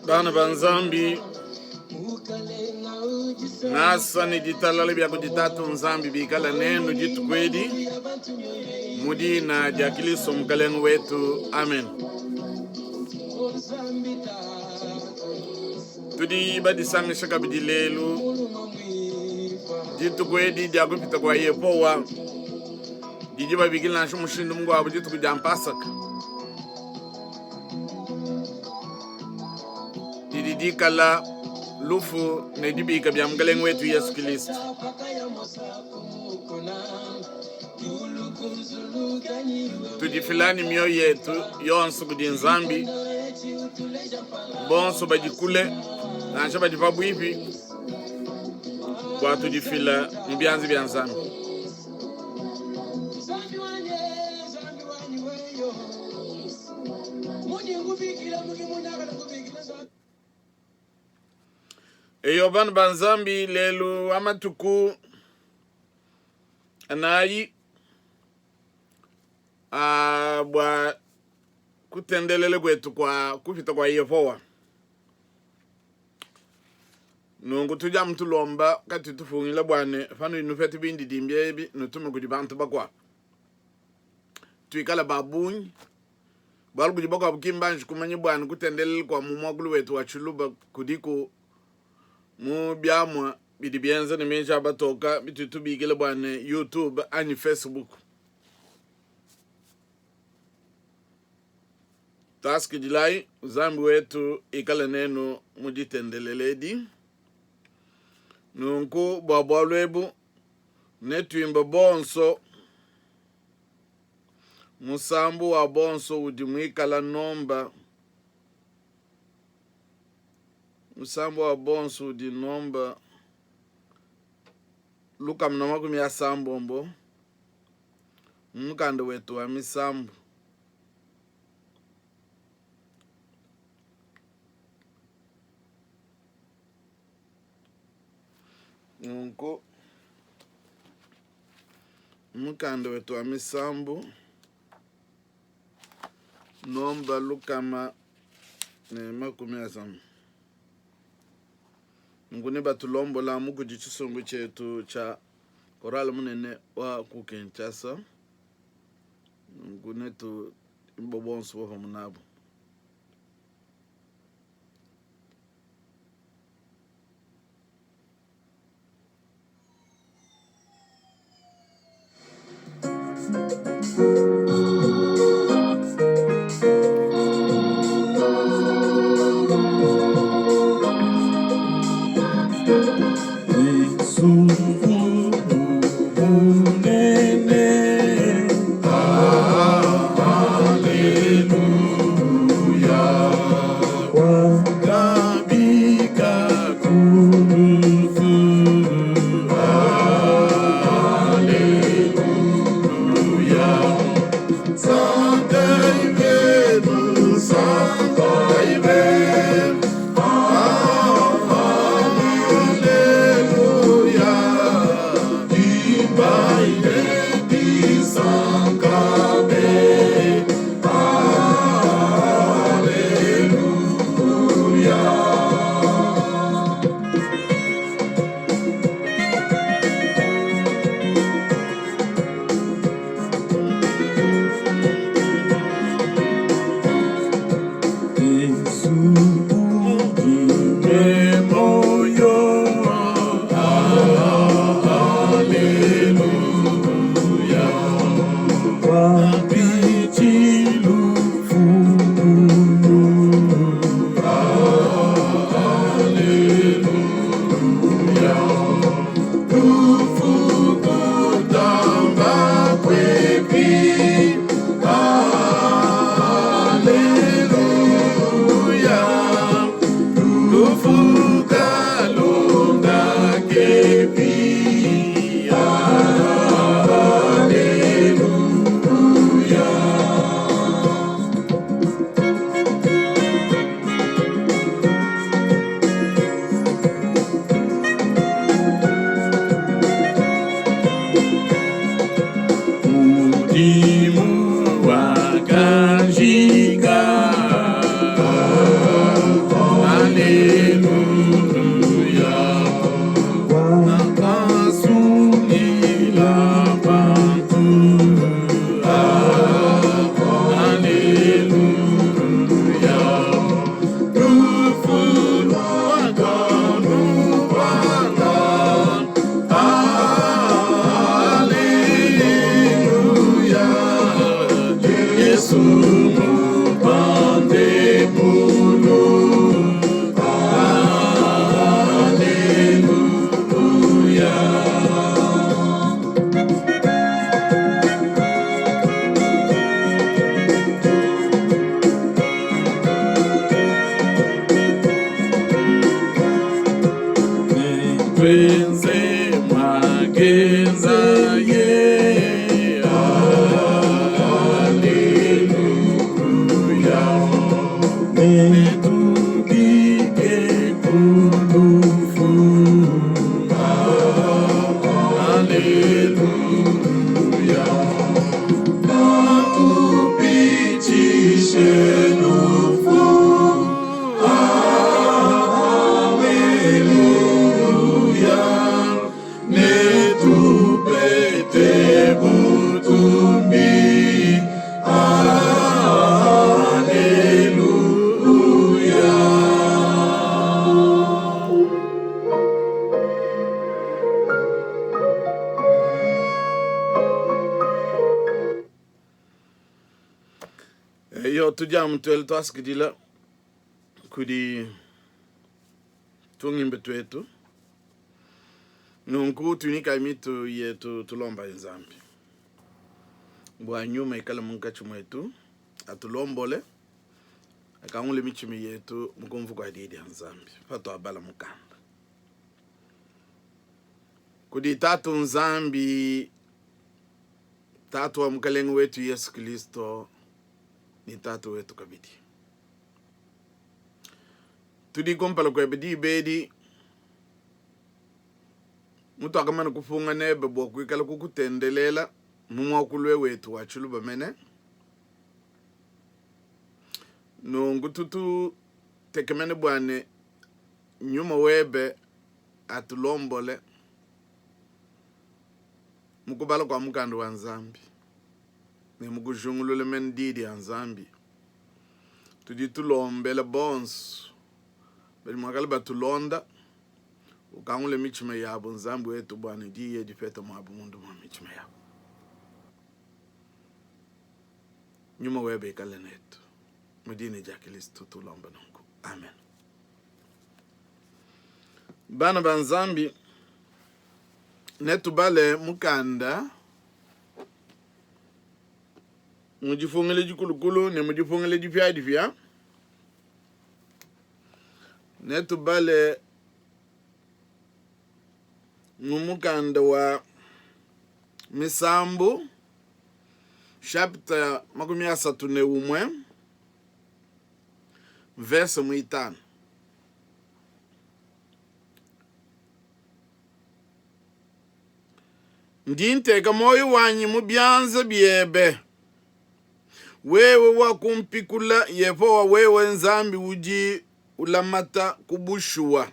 Bana ba Nzambi, ngasa ne ditalala bia kudi Tatu Nzambi bikala nenu dituku edi mu dina dia Kristo Mukalenge wetu, amen. Tudi badisangisha kabidi lelu dituku edi dia kupita kua Yehowa didi babikila nansha mushindu mukuabu dituku dia Mpasaka. Didi dikala lufu ne dibika bia Mukalenge wetu Yesu Kilisto. Tudifila ne mioyo yetu yonso kudi Nzambi, bonso badi kule nansha badi pabuipi, bua tudifila mu bianza bia Nzambi. Eyo bana ba Nzambi, lelu wa matuku anayi a bua kutendelela kuetu kua kupita kua Yehowa. Nunku tudi amu tulomba katuyi tupungila bua ne panudi nupeta bindidimbi ebi nutume kudi bantu bakuabu. Tuikale ba bungi bualu kudi bakuabu ki mbanji kumanya bua ne kutendelela kua mu muakulu wetu wa Tshiluba kudiku mu biamua bidi bienza ne meji a batoka bitudi tubikila bua ne YouTube anyi Facebook. Tuasakidilayi, Nzambi wetu ikale nenu mu ditendelela edi. Nunku bua bualu ebu netuimbe bonso musambu wa bonso udi muikala nomba musambu wa bonso udi nomba 180 mu mukanda wetu wa misambu. Nunku mukanda wetu wa misambu nomba 150. Nunku nebatulombola mu kudi tshisumbu tshietu tshia Chorale munene wa ku Kinshasa. Nunku netuimba bonso pamue nabu. Mudimu wakajika. kuenzaye. Aleluya, netubike ku lufu. Aleluya, natupitshishe lufu. Aleluya, netupete butumbi. Aleluya. Eyo tudi amu tuele tuasakidila kudi tungimbe tuetu. Nunku tunyikayi mitu yetu tulombayi Nzambi bua nyuma ikale munkatshi muetu, atulombole, akangule mitshima yetu mu kumvu kua Diyi dia Nzambi patuabala mukanda. Kudi Tatu Nzambi, Tatu wa Mukalenge wetu Yesu Kristo ne Tatu wetu kabidi. Tudi kumpala kuebe diba edi mutuakamana kupunga nebe bua kuikala kukutendelela mu muakulu wetu wa tshiluba mene. Nunku tutu tekemene bua ne nyuma webe atulombole mu kubala kua mukanda wa Nzambi ne mu kujingulula mene Diyi dia Nzambi. Tudi tulombela bonso badi muakale batulonda, ukangule mitshima yabu, Nzambi wetu, bua ne diyi dipete muabu munda mua mitshima yabu. Nyuma webe ikale netu mu dina dia Kristo tulomba nunku, amen. Bana ba Nzambi, netubale mukanda mu dipungila dikulukulu ne mu dipungila dipiadipia. Netubale mu mukanda wa Misambu chapitre 31 verse muitanu. Ndi nteka muoyo wanyi mu bianza biebe. Wewe wakumpikula, Yehowa, wewe Nzambi udi ulamata ku bushuwa.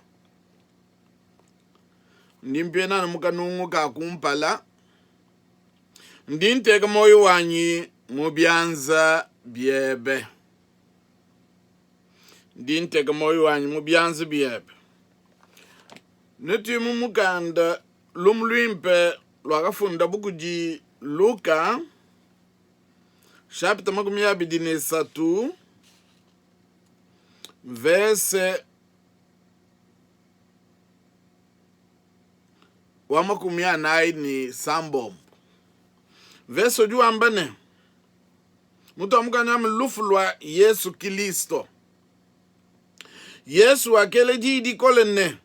Ndi mpienana mu kanungu ka kumpala. Ndi nteka muoyo wanyi mu bianza biebe. Ndi nteka muoyo wanyi mu bianza biebe. Netui mu mukanda Lumu Luimpe luakafundabu kudi Luka, chapitre 23, verse wa 46. Verse udi wamba ne, mutu wa mukanda lufu lua Yesu Kilisto. Yesu wakela diyi dikole ne,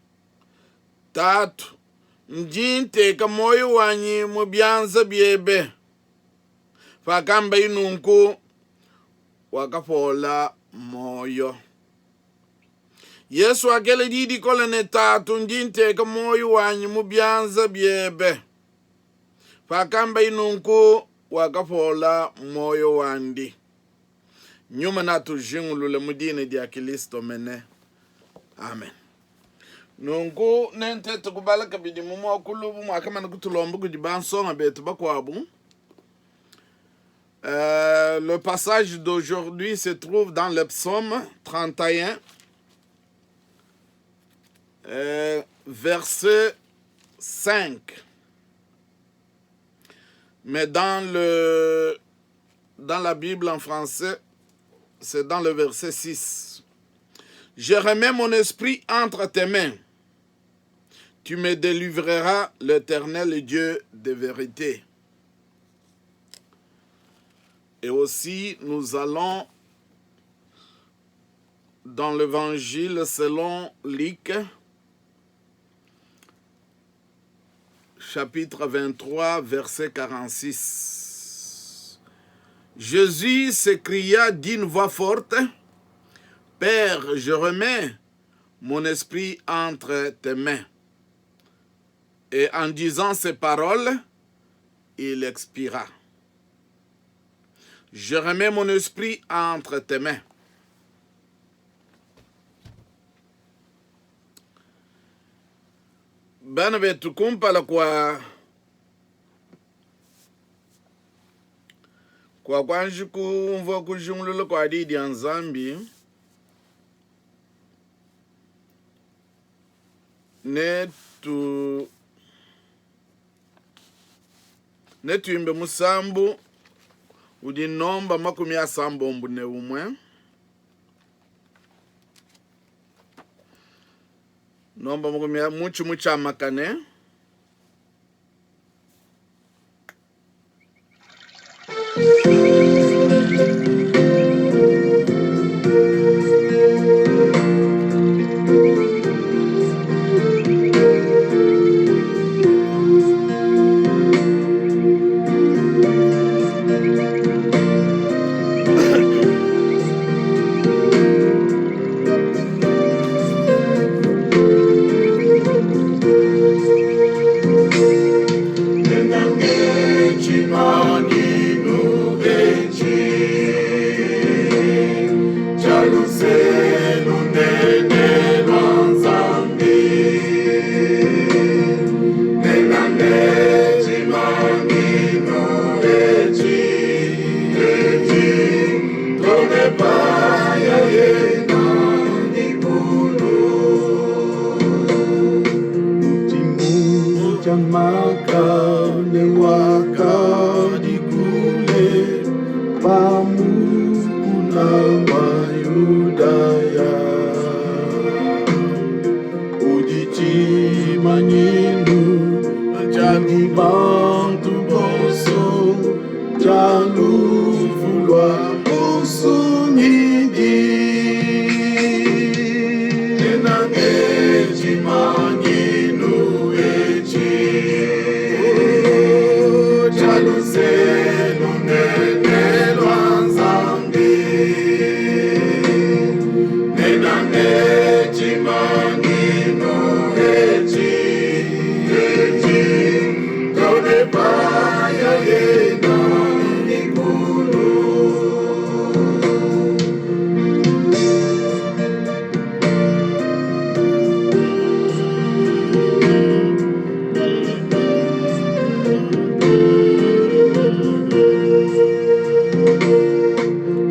Tatu, ndi nteka muoyo wanyi mu bianza biebe. Pakambaye nunku, wakapola muoyo. Yesu wakela diyi dikole ne, Tatu, ndi nteka muoyo wanyi mu bianza biebe. Pakambaye nunku, wakapola muoyo wandi. Nyuma natujingulule mu dina dia Kilisto mene. Amen. Nunku nentete kubala kabidi mu muakulu bu muakamana kutulomba kudi bansonga betu bakuabu. Le passage d'aujourd'hui se trouve dans le psaume 31, verset 5. Mais dans la Bible en français, c'est dans le verset 6. Je remets mon esprit entre tes mains. Tu me délivreras, l'Éternel Dieu de vérité. Et aussi, nous allons dans l'évangile selon Luc, chapitre 23 verset 46. Jésus s'écria d'une voix forte, Père, je remets mon esprit entre tes mains. Et en disant ces paroles, il expira. Je remets mon esprit entre tes mains. Bana betu kumpala kua kua kuanji kumvua kujingulula kua Diyi dia Nzambi ne tu netuimbe musambu udi nomba 91. Nomba mutshi mutshiamakane.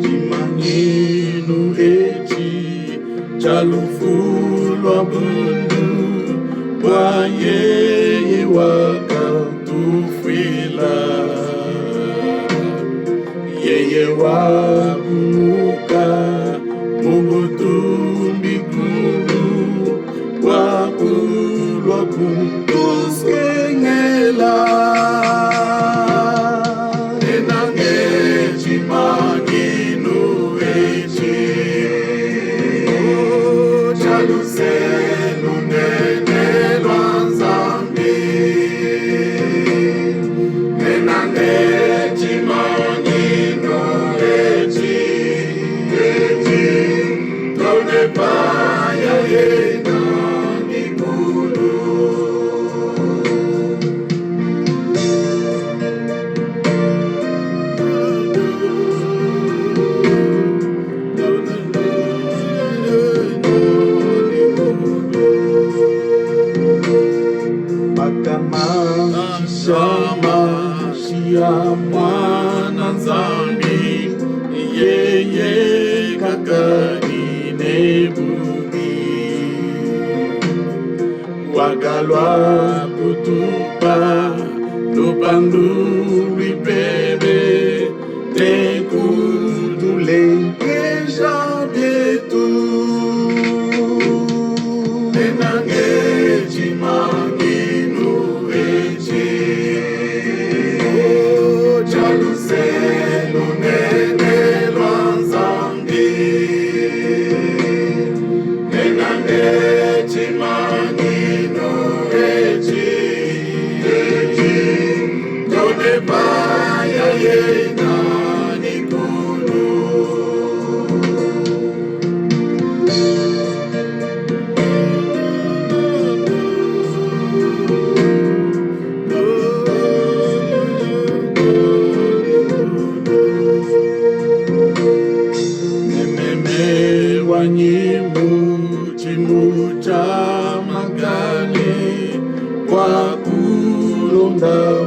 Tshimanyinu etshi tshia lufu lua bundu bua yeye wakatufuila, yeye wakumuka mu butumbi kulu bua kulua kutuskengela. Mwana Nzambi yeye kakadi ne bubi wakalua kutupa lupandu luipebe ne kutulengeja bietu nenange tshimanyinu etshi tshia luse lunene lua Nzambi nenange tshimanyinu etshi.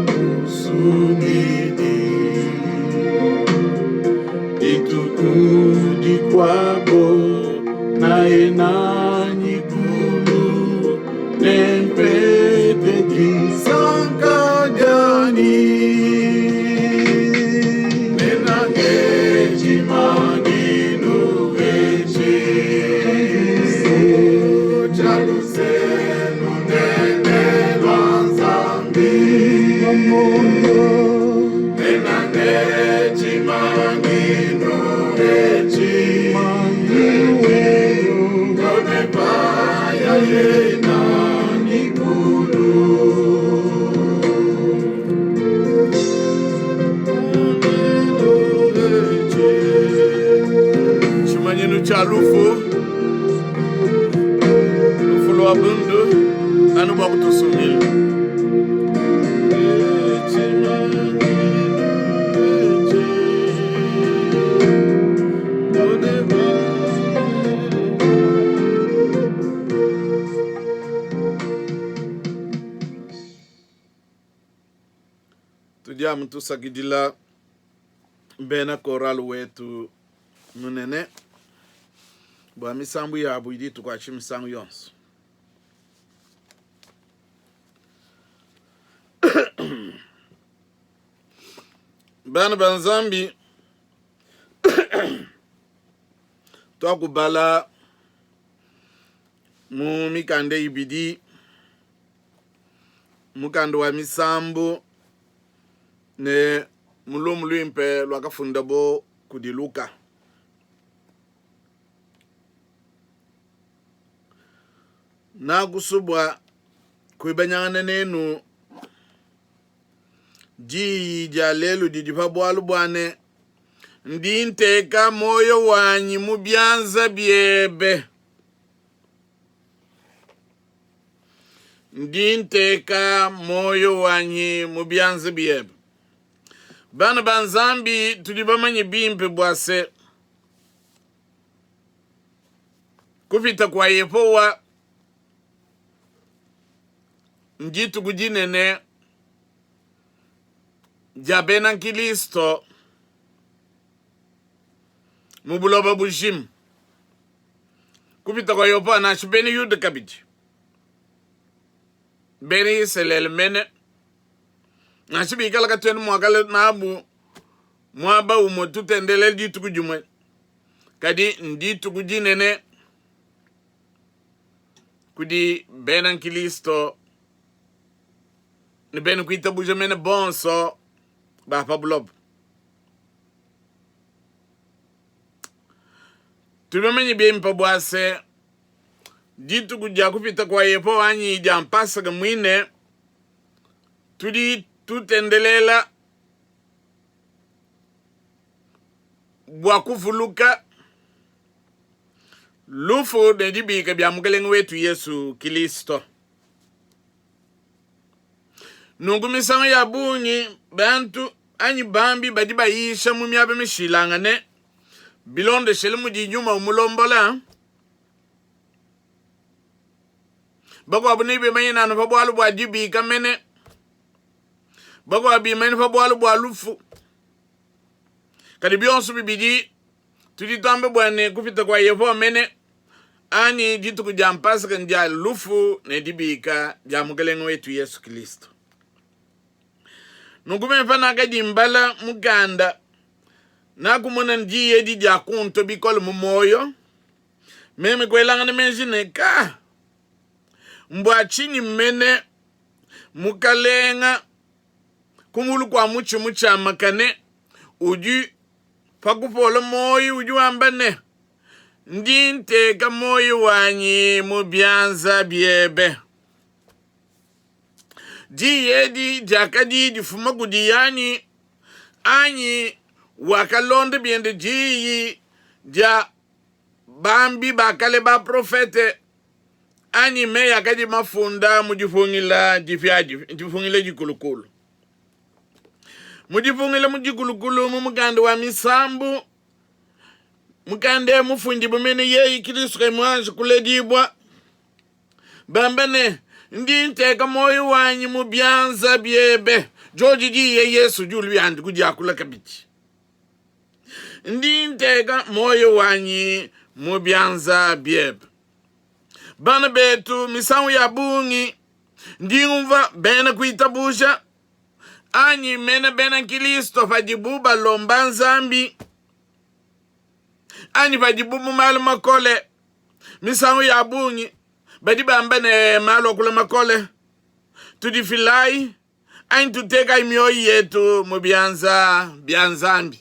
Musungidi. Dituku dikuabo naye nanyi kulu, nempete disanka dianyi. Nenange tshimanyinu etshi tshia luse lunene lua Nzambi. Nenange tshimanyinu etshi konepa ya yena nikulu. Tshimanyinu tshia lufu, lufu lua bundu anu bua kutusungila. Tudi amu tusakidila bena koral wetu munene bua misambu yabu idi itukuatshisha misangu yonso. Bana ba Nzambi, tuakubala mu mikanda ibidi, mukanda wa Misambu ne mu Lumu Luimpe luakafundabo kudi Luka. Nakusubua kuibanyangana nenu diyi dia lelu didi pa bualu bua ne, ndi nteka muoyo wanyi mu bianza biebe. Ndi nteka muoyo wanyi mu bianza biebe. Bana ba Nzambi, tudi bamanye bimpe bua se, kupita kua Yehowa ndituku dinene dia bena Nkristo mu buloba bujima. Kupita kua Yehowa nansha bena Yuda kabidi, bena Isalele mene, nansha bikala katuena mua kala nabu muaba umue tutendelela dituku dimue, kadi ndituku dinene kudi bena nkristo ne bena kuitabuja mene bonso ba pa buloba. Tudi bamanye bimpe bua se, dituku dia kupita kua Yehowa anyi dia Pasaka muine, tudi tutendelela bua kuvuluka lufu ne dibika bia Mukelenge wetu Yesu Kilisto. Nunku misangu ya bungi bantu anyi bambi badi bayisha mu miaba mishilangane bilondeshele mudi nyuma umulombola. Bakuabu nebimanyine anu pa bualu bua dibika mene, bakuabu bimanyine pa bualu bua lufu. Kadi bionso bibidi tudi tuamba bua ne kupita kua Yehowa mene anyi dituku dia Pasaka ndia lufu ne dibika dia Mukelenge wetu Yesu Kristo. Nunku meme panakadi mbala mukanda, nakumona diyi edi dia kuntua bikole mu muoyo, meme kuelangana meji ne, ka mbua tshinyi mene Mukalenga ku mulu kua mutshi mutshiamakane udi pa kupola muoyo udi wamba ne, Ndi nteka muoyo wanyi mu bianza biebe. Diyi edi diakadi difuma kudi yanyi anyi wakalonda biende diyi dia bambi ba kale baprofete anyi meyi akadi mafunda mu dipungila dipiadipia, dipungila dikulukulu. Mu dipungila mu dikulukulu mu mukanda wa Misambu, mukanda eu mufundibue mene yeye Kristo kayi muanji kuledibua, bamba ne, Ndi nteka muoyo wanyi mu bianza biebe. Diodi diye Yesu udi uluya kudiakula kabidi. Ndi nteka muoyo wanyi mu bianza biebe. Bana betu, misangu ya bungi ndi ngumvua bena kuitabuja anyi mene bena Nkristo padibu balomba Nzambi anyi padibu mu malu makole, misangu ya bungi badi bamba ne, malu akula makole, tudifilayi anyi tutekayi mioyo yetu mu bianza bia Nzambi.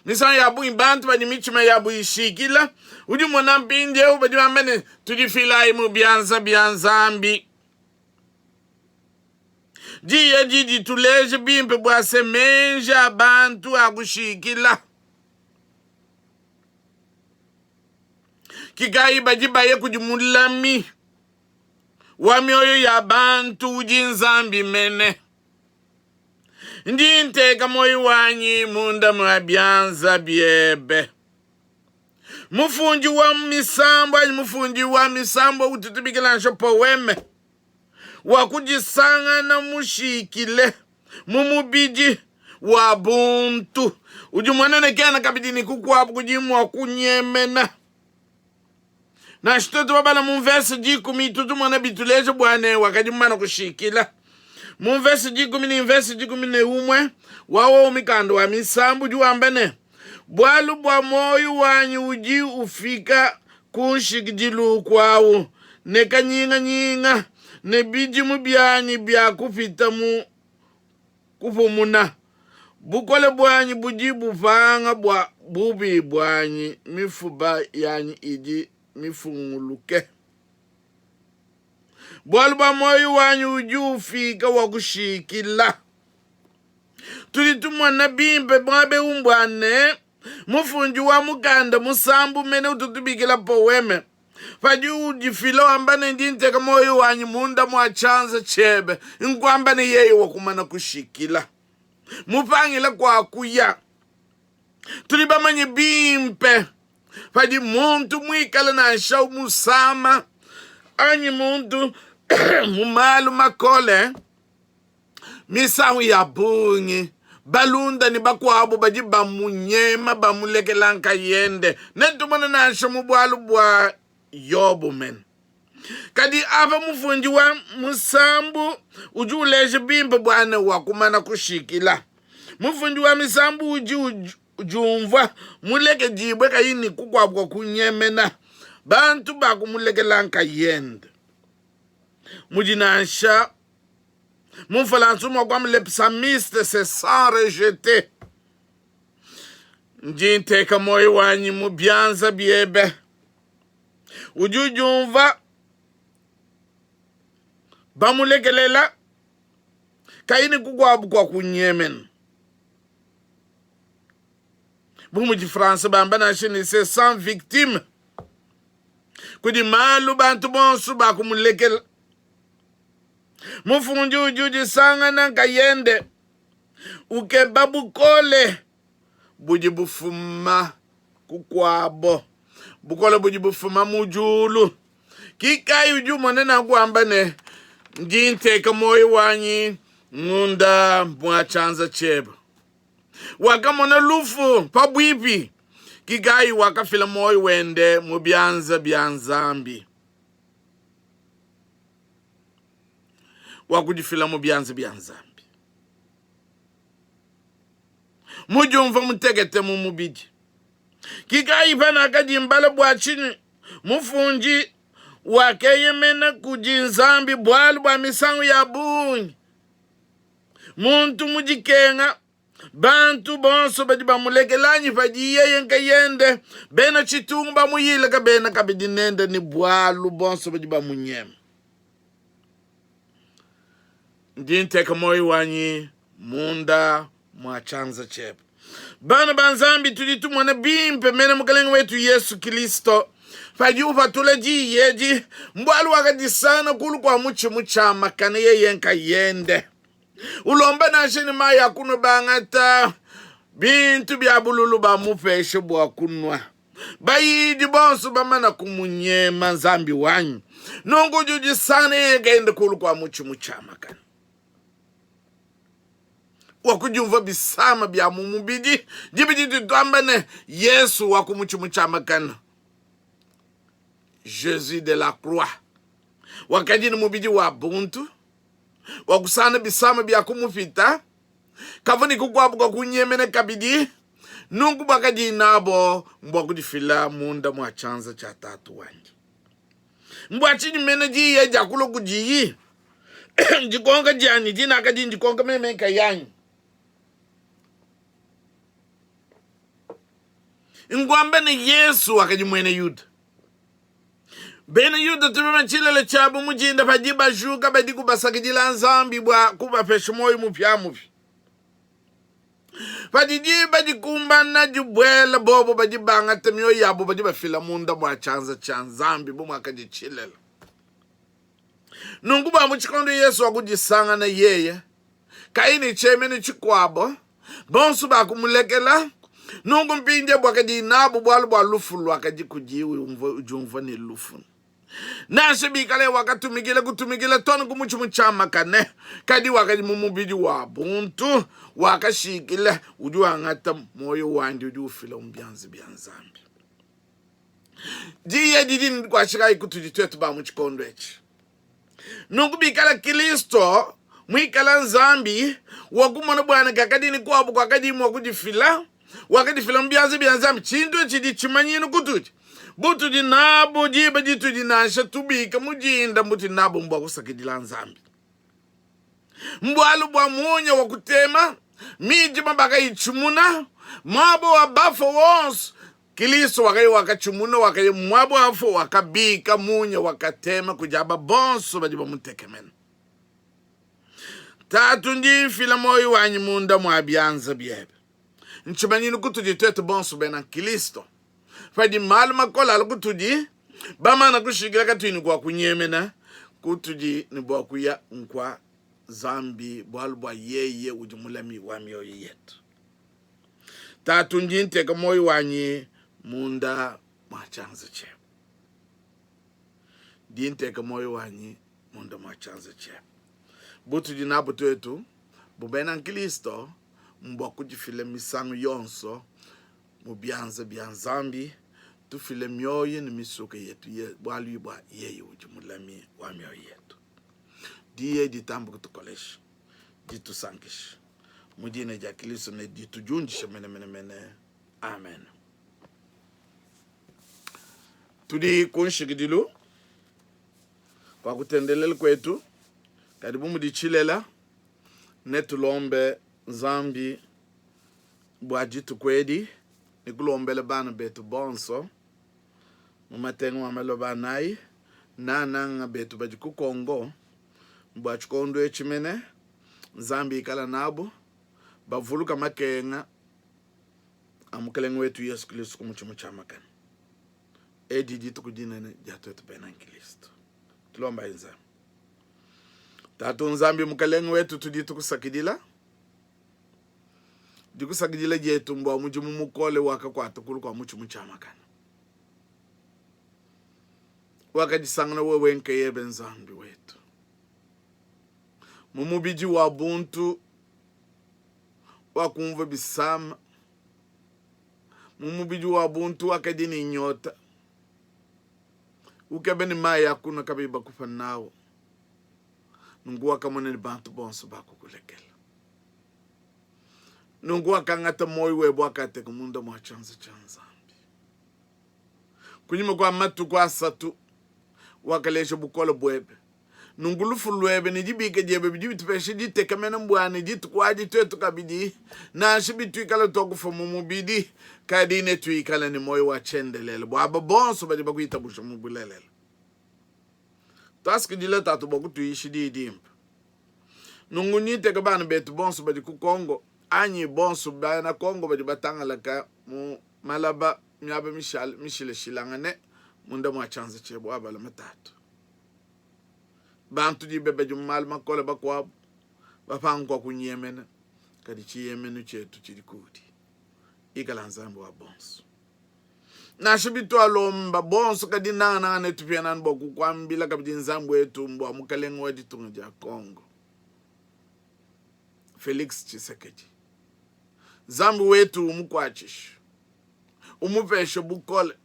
Misangu ya bungi bantu badi mitshima yabu ishikila, udi mona mpindieu badi bamba ne, tudifilayi mu bianza bia Nzambi. Diyi edi dituleje bimpe bua se meji a bantu akushikila. Kikayi badi baya kudi mulami wa mioyo ya bantu udi Nzambi mene. Ndi nteka muoyo wanyi munda mua bianza biebe. Mufundi wa misambu anyi mufundi wa misambu utu tubikila nansha poeme wa kudisangana mushikile mu mubidi wa buntu udi muanene kena kabidi ne kukuabu kudi mua kunyemena. Nansha tuetu babala mu mvese dikumi tutu tumona bituleja bua ne wakadi mumana kushikila. Mu mvese dikumi ne mvese 11 wa wowu mikanda wa Misambu udi wamba ne, Bualu bua muoyo wanyi udi ufika ku nshikidilu kuawu ne kanyinganyinga, ne bidimu bianyi biakupita mu kupumuna. Bukole buanyi budi bupanga bua bubi buanyi, mifuba yanyi idi mifunguluke. Bualu bua muoyo wanyi udi ufika wa kushikila. Tudi tumona bimpe muaba eu mbua ne, mufundi wa mukanda musambu mene utu tubikila poeme padi udifila wamba ne, ndi nteka muoyo wanyi munda mua tshianza tshiebe, nkuamba ne yeye wakumana kushikila mupangila kua kuya. Tudi bamanye bimpe padi muntu muikale nansha musama anyi muntu mu malu makole Misangu ya bungi balunda ne bakuabu badi bamunyema bamulekela nkayende. Netumone nansha mu bualu bua Yobo mene. Kadi apa mufundi wa musambu udi uleja bimpe bua ne wakumana kushikila. Mufundi wa misambu udi udiumvua mulekedibue kayi ne kukuabu kua kunyemena. Bantu bakumulekela nkayende. Mudi nansha Mu Mfualansa mua kuamba le psalmiste se sent rejeté. Ndi nteka muoyo wanyi mu bianza biebe. Udi udiumva bamulekelela kayi ne kukuabu kua kunyemena. Bu mudi France bamba nansha ne se sent victime kudi malu bantu bonso bakumulekela. Mufundi udi udisangana nkayende ukeba bukole budi bufuma kukuabo, bukole budi bufuma mu diulu. Kikayi udi umona nanku wamba ne, Ndi nteka muoyo wanyi munda mua tshianza tshiebe. Wakamona lufu pabuipi, kikayi wakafila muoyo wende mu bianza bia Nzambi. Wa kudifila mu bianza bia Nzambi, mudiumva mutekete mu mubidi. Kikayi panakadi mbala bua tshinyi mufundi wakeyemena kudi Nzambi bualu bua misangu ya bungi muntu mu dikenga Bantu bonso badi bamulekela anyi padi yeye nkayende, bena tshitungu bamuyila kabena kabidi nende ne bualu, bonso badi bamunyema. Ndi nteka muoyo wanyi munda mua tshianza tshiebe. Bana ba Nzambi, tudi tumona bimpe mene Mukalenge wetu Yesu Kristo padi upatula diyi edi, mbualu wakadisana kulu kua mutshi mutshiamakane yeye nkayende. Ulomba nansha ne mayi a kunua, bangata bintu bia bululu bamupeshe bua kunua. Bayidi bonso bamana kumunyema, Nzambi wanyi, nunku udi udisangana yeye kende kulu kua mutshi mutshiamakane. Wakudiumvua bisama bia mu mubidi, dibi ditudi tuamba ne Yesu wa ku mutshi mutshiamakane, Jesus de la croix, wakadi ne mubidi wa buntu, wakusana bisama bia kumupita, kavua ne kukuabu kua kunyemena kabidi. Nunku buakadi nabo mbua kudifila munda mua tshianza tshia Tatu wandi. Mbua tshinyi mene diyi edi diakulua kudiyi? Ndikonka dianyi dinakadi ndikonka meme nkayanyi. Nkuamba ne Yesu wakadi muena Yuda. Bena Yuda tubima tshilele tshiabu mu dinda padi bajuka badi kubasakidila Nzambi bua kubapesha muoyo mupiamupia. Padi diba dikumbana dibuela, bobo badi bangata mioyo yabo badi bafila munda mua tshianza tshia Nzambi bu muakadi tshilele. Nunku bua mu tshikondo Yesu wakudisangana yeye kayi ne tshiemenu tshikuabo, bonso bakumulekela. Nunku mpindieu buakadi nabu bualu bua lufu luakadi kudi udiumvua ne lufu. Nansha bikalaye wakatumikila kutumikila too ne ku mutshi mutshiamakane, kadi wakadi mu mubidi wa buntu, wakashikila, udi wangata muoyo wandi, udi ufila mu bianza bia Nzambi. Diyi edi didi ne dikuatshisha kayi kutudi tuetu ba mu tshikondo etshi? Nunku bikala Kristo muikala Nzambi, wakumona buana kakadi ne kuabu kuakadi mua kudifila, wakadifila mu bianza bia Nzambi. Tshintu etshi tshidi tshimanyinu kutudi butudi nabu diba ditudi nansha tubika mu dinda, mbutudi nabu mbua kusakidila Nzambi. Mbualu bua munya wa kutema midima bakayitshimuna, muaba wa bafue wonso Kilisto wakaya wakatshimuna, wakaya muaba wa bafue, wakabika munya wakatema kudi aba bonso badi bamutekemena. Tatu, ndi mfila muoyo wanyi munda mua bianza biebe. Ntshimanyinu kutudi tuetu bonso bena Kristo. Padi malu makole alua kutudi, bamana kushikila katuyi ne kua kunyemena, kutudi ne bua kuya nkua Nzambi, bualu bua yeye udi mulami wa mioyo yetu. Tatu, ndi nteka muoyo wanyi munda mua tshianza tshiebe. Ndi nteka muoyo wanyi munda mua tshianza tshiebe. Butudi nabu tuetu bu bena nkristo mbua kudifila misangu yonso mu bianza bia Nzambi, tufile mioyo ne misuke yetu bualu bua yeye udi mulami wa mioyo yetu. Diyi ditambe kutukolesha, ditusankisha mu dina dia Kristo ne ditudiundisha menemene. Amen. Tudi ku nshikidilu kua kutendelela kuetu, kadi bu mudi tshilela, netulombe Nzambi bua dituku edi ne kulombela bana betu bonso mu matengu a maloba anayi, nananga betu badi ku Congo bua tshikondo etshi mene, Nzambi ikala nabu, bavuluka makenga a Mukelenge wetu Yesu Kristo ku mutshi mutshiamakane. Edi dituku dinene dia tuetu bena nkristo. Tulombayi Nzambi. Tatu Nzambi Mukelenge wetu, tudi tukusakidila. Dikusakidila dietu mbua mudimu mukole wakakuata kulu kua mutshi mutshiamakane. Wakadisangana wewe nkayebe Nzambi wetu mu mubidi wa buntu wakumvua bisama mu mubidi wa buntu wakadi ne nyota ukebe ne mayi a kunua kabayi bakupa nawu nunku wakamona ne bantu bonso bakukulekela nunku wakangata muoyo webe wakateka munda mua tshianza tshia Nzambi kunyima kua matuku asatu wakaleja bukole buebe Nunku lufu luebe ne dibika diebe bidi bitupesha ditekemena bua ne dituku adi tuetu kabidi, nansha bituikala tuakufua mu mubidi, kadi netuikale ne muoyo wa tshiendelele bua aba bonso badi bakuitabusha mu bulelela. Tuasakidila Tatu bua kutuyisha diyi dimpe. Nunku nyiteke bana betu bonso badi ku Kongo anyi bonso bena Kongo badi batangalaka mu malaba miaba mishilashilangane munda mua tshianza tshiebe wabalama Tatu. Bantu dibe badi mu malu makole, bakuabu bapanga kua kunyemena, kadi tshiyemenu tshietu tshidi kudi. Ikala Nzambi wa bonso. Nansha bitualomba bonso, kadi nangananga netupiana anu bua kukuambila kabidi Nzambi wetu mbua mukalenge wa ditunga dia Congo Felix Tshisekedi. Nzambi wetu umukuatshishe, umupeshe bukole.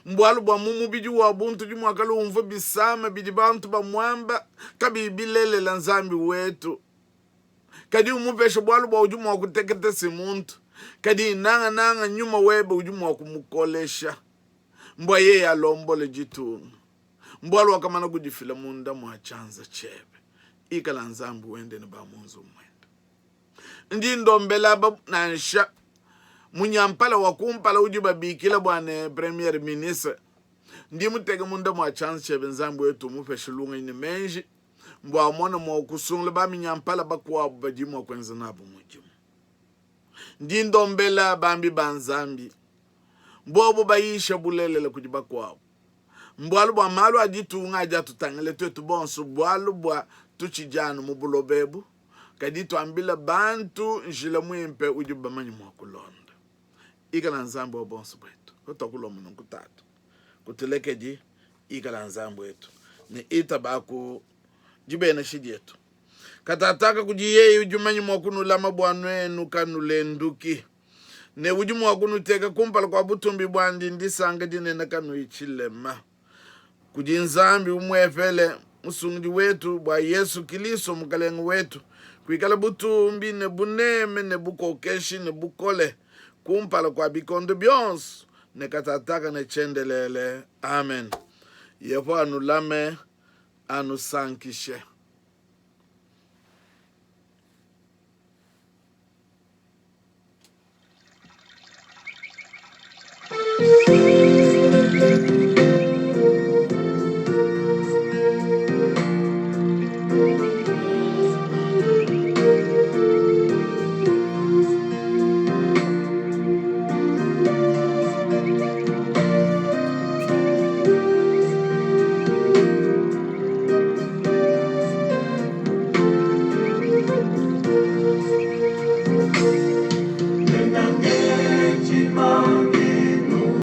Mbualu bua mu mubidi wa buntu udi mua kala umvua bisama bidi bantu bamuamba kabiyi bilelela Nzambi wetu. Kadi umupeshe bualu bua udi mua kuteketa si muntu, kadi nangananga nyuma webe udi mua kumukolesha mbua yeye alombole ditunga. Mbualu wakamana kudifila munda mua tshianza tshiebe. Ikala Nzambi wende ne ba mu nzubu muende. Ndi ndombela aba nansha munyampala wa kumpala udi babikila bua ne premier ministre ndi muteke munda mua tshianza tshiebe Nzambi wetu umupeshe lungenyi ne meji mbua amone mua kusungula baminyampala bakuabu badi mua kuenza nabu mudimu. Ndi ndombela bambi ba Nzambi bobu bayisha bulelela kudi bakuabu. Mbualu bua malu a ditunga adi atutangila tuetu bonso, bualu bua tutshidi anu mu buloba ebu, kadi tuambila bantu njila muimpe udibu bamanye mua kulonda. Ikala Nzambi wa bonso buetu. Patuakulomba nunku Tatu, kutulekedi. Ikala Nzambi wetu ne itabaku dibenesha dietu. Katataka kudi yeye udi mumanye mua kunulama bua nuenu kanulenduki, ne udi mua kunuteka kumpala kua butumbi buandi ndisanka dinene kanuyi tshilema. Kudi Nzambi umuepele Musungidi wetu, bua Yesu Kilisto Mukelenge wetu, kuikala butumbi ne buneme ne bukokeshi ne bukole kumpala kua bikondo bionso ne katataka ne tshiendelele. Amen. Yehowa anulame, anusankishe.